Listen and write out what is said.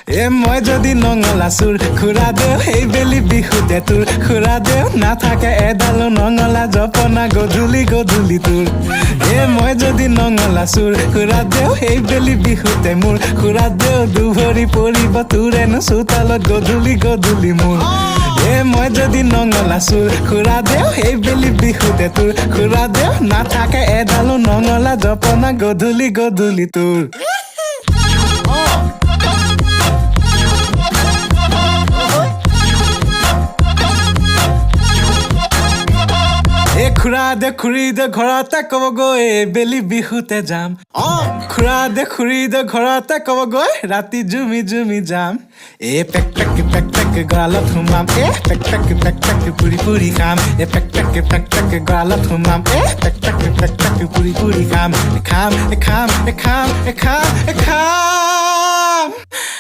এ মই যদি নঙলা চোৰ, খুৰা দেও, এইবেলি বিহুতে তোৰ খুৰা দেও নাথাকে এডালো নঙলা জপনা গধূলি গধূলি তোৰ। এ মই যদি নঙলা চোৰ, খুৰা দেও, এইবেলি বিহুতে মোৰ খুৰা দেও দুভৰি পৰিব তোৰেনো চোতালত গধূলি গধূলি মোৰ। এ মই যদি নঙলা চোৰ, খুৰা দেও, এইবেলি বিহুতে তোৰ খুৰা দেও নাথাকে এডালো নঙলা জপনা গধূলি গধূলি তোৰ। এ খুৰা দে খুৰী দে ঘৰতে ক'ব গৈ এইবেলি বিহুতে যাম। খুৰা দে খুৰী দে ঘৰতে ক'ব গৈ ৰাতি জুমি জুমি যাম। এ পেক পেক পেক পেক গঁৰালত সোমাম, এ পেক পেক পেক পেক পুৰি পুৰি খাম। এ পেক পেক পেক পেক গঁৰালত সোমাম, এ পেক পেক পেক পেক পুৰি পুৰি খাম, খাম খাম খাম খাম খাম।